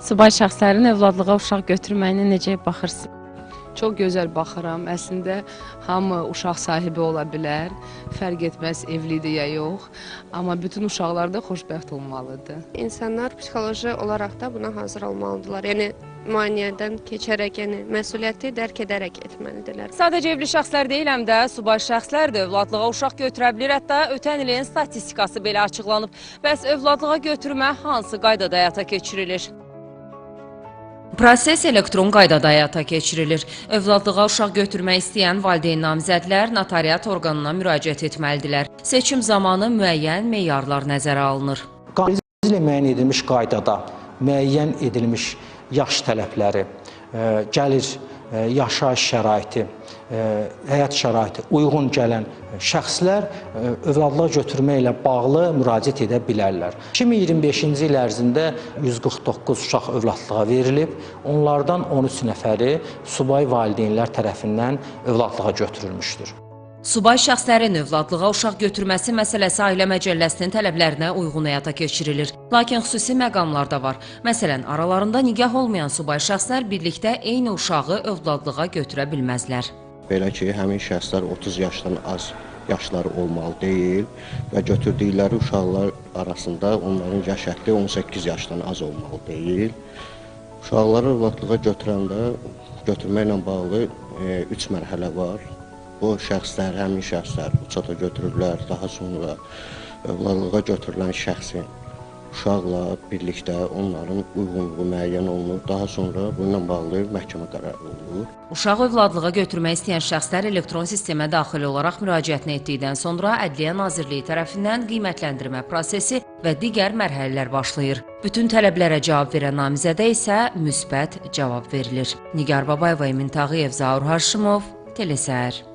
Subay şəxslərin övladlığa uşaq götürməyinə necə baxırsınız? Çox gözəl baxıram. Əslində hamı uşaq sahibi ola bilər. Fərq etməz evlidir ya yox. Amma bütün uşaqlar da xoşbəxt olmalıdır. İnsanlar psixoloji olaraq da buna hazır olmalıdırlar. Yəni müayinədən keçərək, yəni məsuliyyəti dərk edərək etməlidirlər. Sadəcə evli şəxslər deyil, həm də subay şəxslər də övladlığa uşaq götürə bilir. Hətta ötən ilin statistikası belə açıqlanıb. Bəs övladlığa götürmə hansı qaydada həyata keçirilir? Proses elektron qaydada həyata keçirilir. Övladlığa uşaq götürmək istəyən valideyn namizədlər notariat orqanına müraciət etməlidirlər. Seçim zamanı müəyyən meyarlar nəzərə alınır. Qanunla müəyyən edilmiş qaydada müəyyən edilmiş yaş tələbləri, gəlir, yaşayış şəraiti, həyat şəraiti uyğun gələn şəxslər övladlığa götürmə ilə bağlı müraciət edə bilərlər. 2025-ci il ərzində 149 uşaq övladlığa verilib, onlardan 13 nəfəri subay valideynlər tərəfindən övladlığa götürülmüşdür. Subay şəxslərin övladlığa uşaq götürməsi məsələsi Ailə Məcəlləsinin tələblərinə uyğun həyata keçirilir. Lakin xüsusi məqamlar da var. Məsələn, aralarında nikah olmayan subay şəxslər birlikdə eyni uşağı övladlığa götürə bilməzlər. Belə ki, həmin şəxslər 30 yaşdan az yaşları olmalı deyil və götürdükləri uşaqlar arasında onların yaş həddi 18 yaşdan az olmalı deyil. Uşaqları övladlığa götürəndə götürməklə bağlı üç mərhələ var. Bu şəxslər, həmin şəxslər uçata götürüblər, daha sonra övladlığa götürülən şəxsin uşaqla birlikdə onların uyğunluğu müəyyən olunur. Daha sonra bununla bağlı məhkəmə qərarı olur. Uşaq övladlığa götürmək istəyən şəxslər elektron sistemə daxil olaraq müraciətini etdikdən sonra Ədliyyə Nazirliyi tərəfindən qiymətləndirmə prosesi və digər mərhələlər başlayır. Bütün tələblərə cavab verən namizədə isə müsbət cavab verilir. Nigar Babayeva, Emin Tağıyev, Zaur Haşimov, Telesəhər.